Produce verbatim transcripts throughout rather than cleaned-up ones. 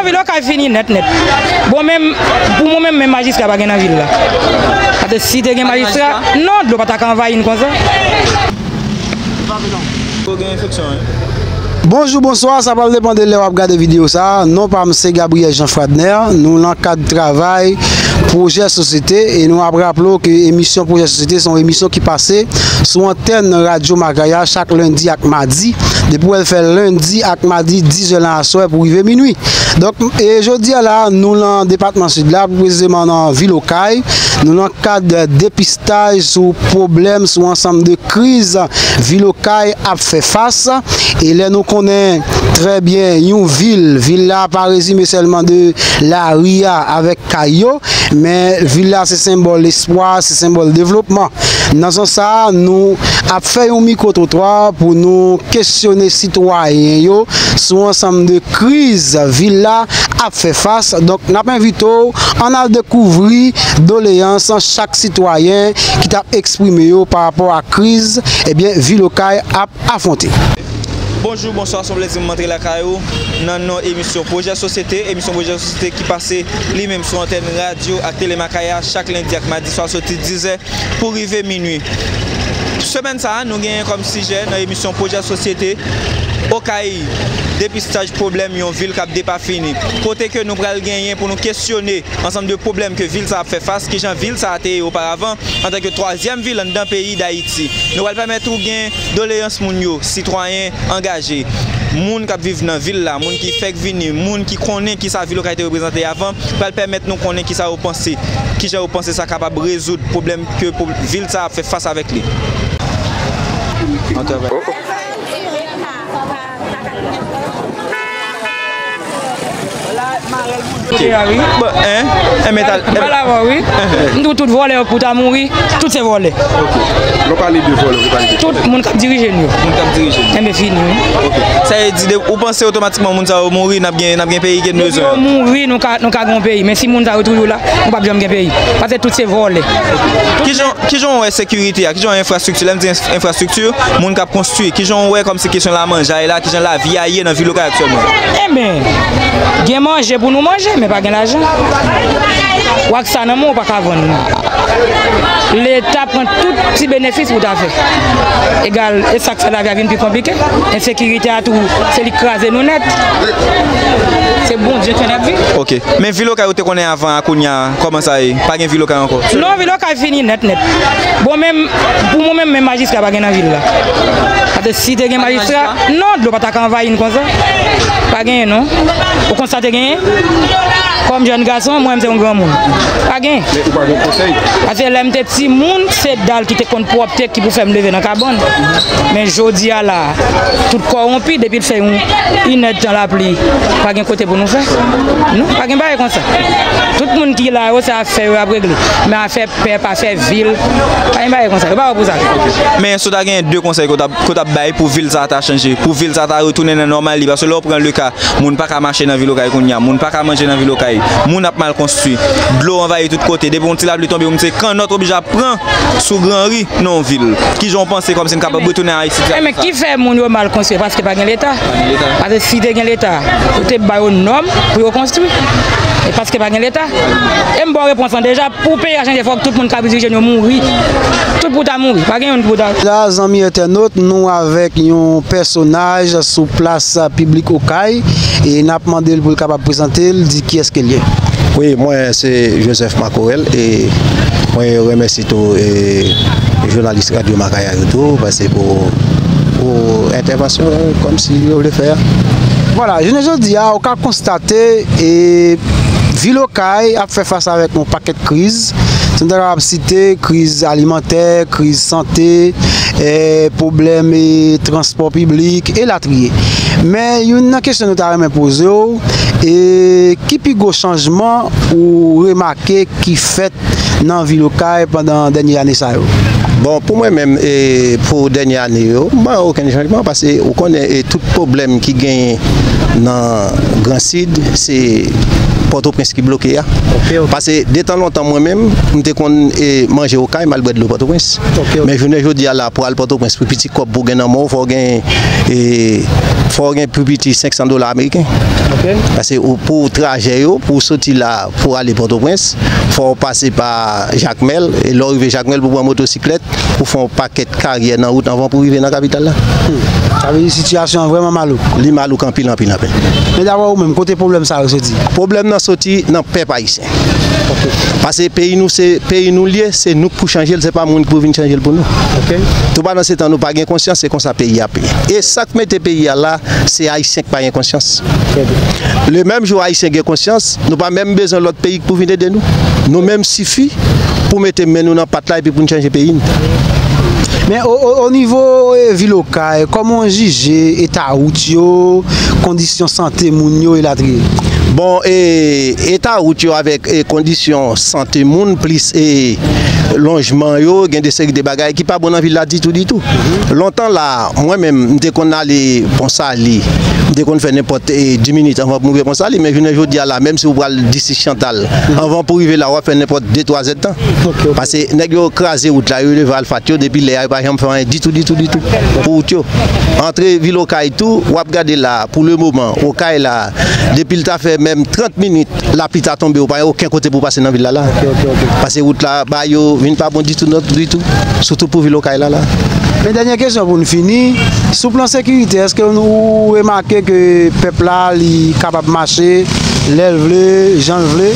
Vil Okay fini nèt nèt. Bon, menm, pou mwen menm, menm majistra pa gen nan vil la. Paske si te gen majistra, non, dlo pa ta ka anvayi n konsa. Bonjou, bonswa, sa pral depann de lè w ap gade videyo sa a. Non pa m se Gabriel Jean Fradner. Nou nan kad travay pwojè sosyete e nou ap raple w ke emisyon pwojè sosyete se yon emisyon ki pase sou antèn Radyo Makaya chak lendi ak madi. Depi w wè l fè lendi ak madi, diz è nan aswè pou rive minui. Donk, e jodi a la, nou nan depatman Sid la, pi presizeman nan vil Okay. Nou nan kad depistaj sou pwoblèm, sou ansanm de kriz vil Okay ap fè fas. E lè nou konnen trè byen yon vil, vil la pa rezime sèlman de lari a avèk kay yo, men vil la se senbòl espwa, se senbòl devlopman. Nan sans sa a, nou ap fè yon mikwo twotwa pou nou kesyone sitwayen yo sou ansanm de kriz vil la ap fè fas. Donk, n ap envite w ann al dekouvri doleyans chak sitwayen ki t ap eksprime yo pa rapò a kriz, ebyen, vil Okay ap afwonte. Bonjou, bonswa, se yon plezi pou m antre lakay ou nan non emisyon Pwojè Sosyete, emisyon Pwojè Sosyete ki pase li menm sou antèn radyo ak tele Makaya chak lendi ak madi swa soti diz è pou rive minui. Semèn sa a, nou genyen kòm sijè nan emisyon Pwojè Sosyete, Okay, depistaj pwoblèm yon vil k ap depafini. Kote ke nou pral genyen pou nou kesyone ansanm de pwoblèm ke vil sa a ap fè fas, kijan vil sa a te ye oparavan, antanke twazyèm vil anndan peyi Dayiti. Nou pral pèmèt ou gen doleyans moun yo, sitwayen angaje, moun k ap viv nan vil la, moun ki fèk vini, moun ki konnen kisa vil Okay te reprezante avan, pral pèmèt nou konnen kisa yo panse, kijan yo panse sa kapab rezoud pwoblèm ke pwo-, vil sa ap fè fas avèk li. An travay. Kote a, wi. Bon, hein? Hein, metal. M pale avè w, wi. M di w tout vòlè yo pou ta mouri, tout se vòlè. Ok. Lè w pale de vòlè, ou pale de Tout moun k ap dirije n yo. Moun k ap dirije n yo. Enben, fini, wi. Ok. Sa vle di, de, ou panse otomatikman moun sa yo mouri, n ap gen, n ap gen peyi ke nou Depi bezwen yo an? Mouri, nou ka, nou ka gen yon peyi. Men si moun sa yo toujou la, nou p ap janm gen peyi. Paske tout se vòlè. Kijan, kijan w wè sekirite a? Kijan w wè enfrastrikti? Lè m di enf-, enfrastrikti, moun k ap konstwi. Kijan w wè kòmsi kesyon lamanjay la, kijan lavi a ye nan vil Okay aktyèlman? Enben, gen manje pou nou manje, men pa gen lajan. W ak sa nan men w, ou pa ka vann li. Leta pran tout ti benefis pou ta fè. Egal, e sa k fè lavi a vin pi konplike. Ensekirite a tou, se li k kraze nou nèt. Se Bondye k fè n ap viv. Ok. Men vil Okay ou te konnen avan a kounye a, kòman sa ye? Pa gen vil Okay ankò? Non, vil Okay fini nèt nèt. Bon, menm, pou mwen menm, menm majistra pa gen nan vil la. Paske si te gen majistra, non, dlo pa ta ka anvayi n konsa. Pa genyen, non. Ou konn sa te genyen? Kòm jèn gason, mwen menm se yon granmoun. Pa gen. Men ou pa gen konsèy? Paske lè m te timoun, se dal ki te konn pwòpte ki pou fè m leve nan kabann. Men jodi a la, tout kòwonpi, depi l fè yon inèdtan lapli, pa gen kote pou nou fè. Non, pa gen bagay konsa. Tout moun ki la yo, se afè yo y ap regle. Men afè pèp, afè vil, pa gen bagay konsa. Yo pa wè pou sa. Men si w ta gen de konsèy ke w t ap, ke w t ap bay pou vil sa a ta chanje, pou vil sa a ta retounen nan nòmal li, paske lè w pran le ka, moun pa ka mache nan vil Okay kounye a, moun pa ka manje nan vil Okay, moun ap mal konstwi, dlo anvayi tout kote, depi yon ti lapli tonbe, ou mete kannòt oblije ap pran sou granri nan yon vil. Kijan w panse kòmsi n kapab retounen a sitiyasyon sa? Men ki fè moun yo mal konstwi? Paske pa gen leta. Pa gen leta. Paske si te gen leta, yo te ba yo nòm pou yo konstwi. E paske pa gen leta. E m ba w repons lan deja, pou peyi a chanje, fòk tout moun k ap dirije n yo mouri. Tout pou ta mouri. Pa gen youn pou ta. La, zanmi entènot, nou avèk yon pèsonaj sou plas piblik Okay, e n ap mande l pou l kapab prezante l, di kiyès ke l ye. Wi, mwen se Joseph Macorel, e mwen remèsye tou, e, jounalis Radyo Makaya yo tou, paske pou, pou entèvansyon kòmsi yo vle fè a. Vwala, jounen jodi a, ou ka konstate, e, vil Okay ap fè fas avèk yon pakèt kriz. Si nou ta kapab site kriz alimantè, kriz sante, e, pwoblèm, e, transpò piblik, elatriye. Men youn nan kesyon nou ta renmen poze w, e, ki pi gwo chanjman ou remake ki fèt nan vil Okay pandan dènye ane sa yo? Bon, pou mwen menm, e, pou dènye ane yo, m pa wè okenn chanjman, paske ou konnen, e, tout pwoblèm ki genyen nan Gran Sid, se Pòtoprens ki bloke a. Ok, ok. Paske de tan lontan mwen menm, m te konn e, manje Okay, m al bwè dlo Pòtoprens. Ok, ok. Men jounen jodi a la, pou al Pòtoprens, pou piti kòb pou gen nan men w, fò w gen, e, fò w gen pou piti senk san dola ameriken. Ok. Paske ou, pou trajè yo, pou w soti la, pou w ale Pòtoprens, fò w pase pa Jakmèl, e lè w rive Jakmèl, pou w pran motosiklèt, pou fè yon pakèt karyè nan wout anvan pou rive nan kapital la. Hmm. Sa vle di sitiyasyon an vrèman malouk. Li malouk anpil, anpil, anpil. Men daprè ou menm, kote pwoblèm sa yo soti? Pwoblèm nan soti nan pèp ayisyen. Ok. Paske peyi nou, se peyi nou l ye, se nou k pou chanje l, se pa moun ki pou vin chanje l pou nou. Ok. Toupadan se tan nou pa gen konsyans, se konsa peyi a ap ye. E sa k mete peyi a la, se ayisyen k pa gen konsyans. Trè byen. Le menm jou ayisyen gen konsyans, nou pa menm bezwen lòt peyi k pou vin ede nou. Nou menm sifi pou mete men nou nan pat la epi pou n chanje peyi n. Men o, o, o nivo e, vil Okay, kòman w jije eta wout yo, kondisyon sante moun yo, elatriye? Bon, e, eta wout yo avèk e, kondisyon sante moun, plis e, lonjman yo, gen de seri de bagay ki pa bon nan vil la ditou, ditou. Lontan la, mwen menm, m te konn ale Ponsali, m te konn fè nenpòt e, dis minit anvan pou m rive Ponsali, men jounen jodi a la, menm si w pral disi Chantal, anvan pou w rive la, w ap fè nenpòt de, twa zèdtan. Ok, ok. Paske nèg yo kraze wout la, yo leve alfat yo, depi lè a, yo pa janm fè anyen ditou, ditou, ditou pou wout yo. Antre vil Okay tou, w ap gade la, pou le moman, Okay la, depi l ta fè menm trant minit, lapli ta tonbe, ou pa gen okenn kote pou w pase nan vil la, la. Ok, ok, ok. Paske wout la, ba yo vin pa bon ditou, non, ditou. Sitou pou vil Okay la, la. Men dènye kesyon pou n fini, sou plan sekirite, èske nou remake ke pèp la, li kapab mache lè l vle, jan l vle?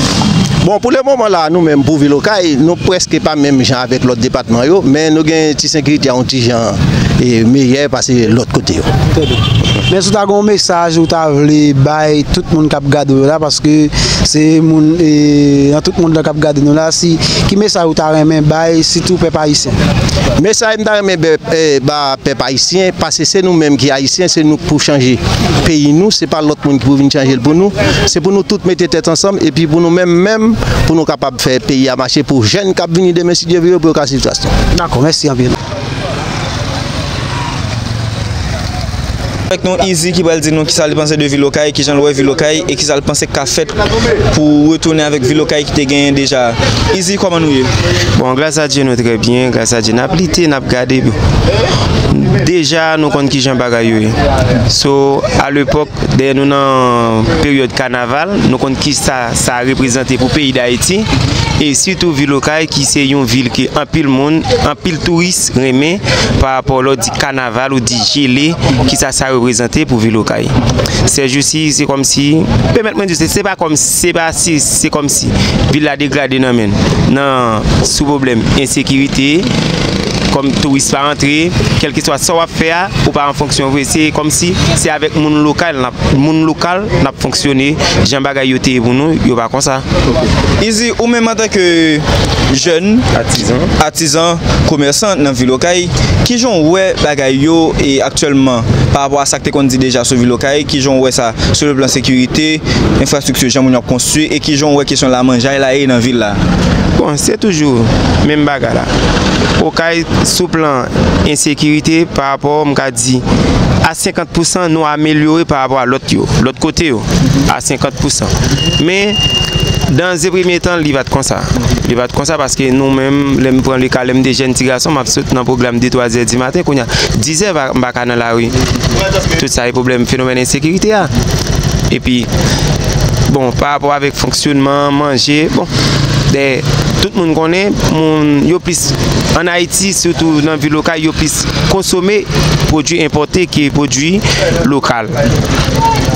Bon, pou le moman la, nou menm pou vil Okay, nou prèske pa menm jan avèk lòt depatman yo, men nou gen ti sekirite a yon ti jan e, meyè pase lòt kote yo. Trè byen. Men si w ta gen yon mesaj ou ta vle bay tout moun k ap gade w yo la, paske se moun e, nan tout mond lan k ap gade nou la, si, ki mesaj ou ta renmen bay, sitou pèp ayisyen? Mesaj m ta renmen bay, e, ba pèp ayisyen, paske se nou menm ki ayisyen, se nou k pou chanje peyi nou, se pa lòt moun ki pou vin chanje l pou nou. Se pou nou tout mete tèt ansanm, epi pou nou menm, menm, pou nou kapab fè peyi a mache pou jèn k ap vini demen, si Dye vle, pou yo ka swiv tras nou. Dakò, mèsi anpil. Avèk nou, Easy ki pral di nou kisa li panse de vil Okay, kijan l wè vil Okay, e kisa l panse k ka fèt pou retounen avèk vil Okay ki te genyen deja. Easy, kòman nou ye? Bon, gras a Dye, nou trè byen, gras a Dye, n ap lite, n ap gade. Deja, nou konn kijan bagay yo ye. So, alepòk, dèyè nou nan peryòd kanaval, nou konn kisa sa reprezante pou peyi Dayiti, e sitou vil Okay, ki se yon vil ke anpil moun, anpil touris renmen, pa rapò lè w di kanaval ou di jele, kisa sa reprezante pou vil Okay. Sèjousi, se kòmsi, pèmèt mwen di, se, se pa kòm, se pa si, se kòmsi vil la degrade nan men n, nan, sou pwoblèm ensekirite, kòm touris pa antre, kèlkeswa sa w ap fè a, ou pa an fonksyon vre, se kòmsi se avèk moun lokal n ap, moun lokal n ap fonksyone, jan bagay yo te ye pou nou, yo pa konsa. Easy, ou menm antanke jèn, atizan, atizan, komèsan nan vil Okay, kijan w wè bagay yo e aktyèlman pa rapò a sa k te konn di deja sou vil Okay, kijan w wè sa sou le plan sekirite, enfrastrikti, jan moun yo ap konstwi, e kijan w wè kesyon lamanjay la ye nan vil la? Bon, se toujou menm bagay la. Okay, sou plan ensekirite, pa rapò, m ka di, a senkant pousan, nou amelyore pa rapò a lòt yo, lòt kote yo, a senkant pousan. Men, dan ze premye tan, li pa t konsa. Li pa t konsa paske nou menm, lè m pran le ka, lè m te jèn ti gason, m ap sot nan pwogram de, twa zè di maten, kounye a, diz è, pa, m pa ka nan lari. Tout sa e pwoblèm fenomèn ensekirite a. Epi, bon, pa rapò avèk fonksyonman, manje, bon, dè, tout moun konnen, moun yo plis, ann Ayiti, sitou nan vil Okay, yo plis konsome pwodui enpòte ke pwodui lokal.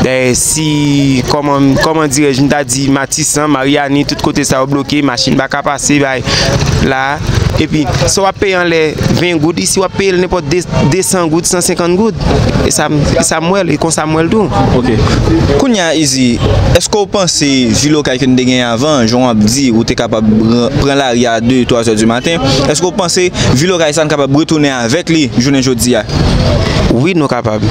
Dè, si, kòman, kòman dirèj, m ta di, Matisan, Maryani, tout kote sa yo bloke, machin pa ka pase, bay, la. Epi, sa w ap peye anlè ven goud, isi w ap peye l nenpòt de, de san goud, san senkant goud. E sa, e sa m wè l, e konsa m wè l tou. Ok. Kounye a, Easy, èske w panse vil Okay ke n te genyen avan, jan w ap di, ou te kapab pran, pran lari a de, twa zè di maten, èske w panse vil Okay sa n kapab retounen avèk li jounen jodi a? Wi, nou kapab.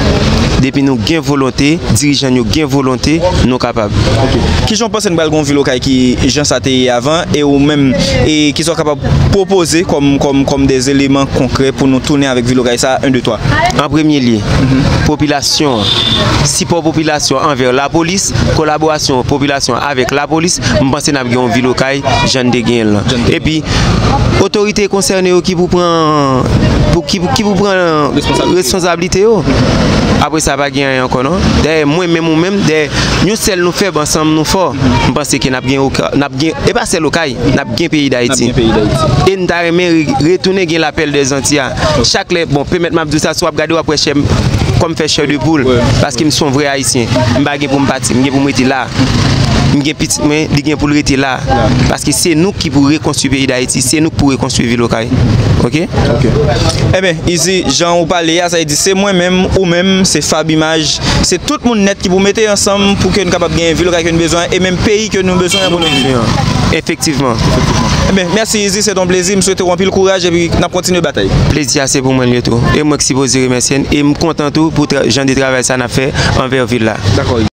Depi nou gen volonte, dirijan yo gen volonte, nou kapab. Ok. Kijan w panse n pral gen yon vil Okay ki jan sa te ye avan, e ou menm, e kisa w kapab pwopoze Kòm, kòm, kòm de eleman konkrè pou nou tounen avèk vil Okay sa, en, de, twa. An premye lye, popilasyon an, sipò popilasyon anvè lapolis, kolaborasyon popilasyon avèk lapolis, m panse n ap gen yon vil Okay jan n te genyen l lan. Epi, otorite konsène yo ki pou pran, pou, ki, ki pou pran responsablite yo. Apre sa, pa gen anyen ankò non. Dayè, mwen menm ou menm, dayè, yon sèl nou fèb, ansanm nou fò. M panse ke n ap gen, n ap gen, e pa sèl Okay, n ap gen peyi Dayiti. E n ta renmen re- retounen gen lapèl dè Zanti a. Chak lè, bon, pèmèt m ap di w sa, si w ap gade, w ap wè chè m, kòm fè chè de poul, paske m se yon vrè Ayisyen. M pa gen pou m pati, m gen pou m rete la. M gen pitit mwen, li gen pou l rete la. Paske se nou ki pou rekonstwi peyi Dayiti, se nou ki pou rekonstwi vil Okay. Oke? Oke. Enben, Izi, jan ou pale a, sa vle di se mwen menm, ou menm, se Fab Image, se tout moun nèt ki pou mete ansanm pou ke nou kapab genyen vil Okay ke nou bezwen e menm peyi ke nou bezwen pou nou viv. Efektivman. Enben, mèsi Izi, se yon plezi, m swete w anpil kouraj epi n ap kontinye batay. Plezi a se pou mwen l ye tou. E mwen k sipoze remèsye n e m kontan tou pou tra- jan de travay sa n ap fè anvè vil la. Dakò.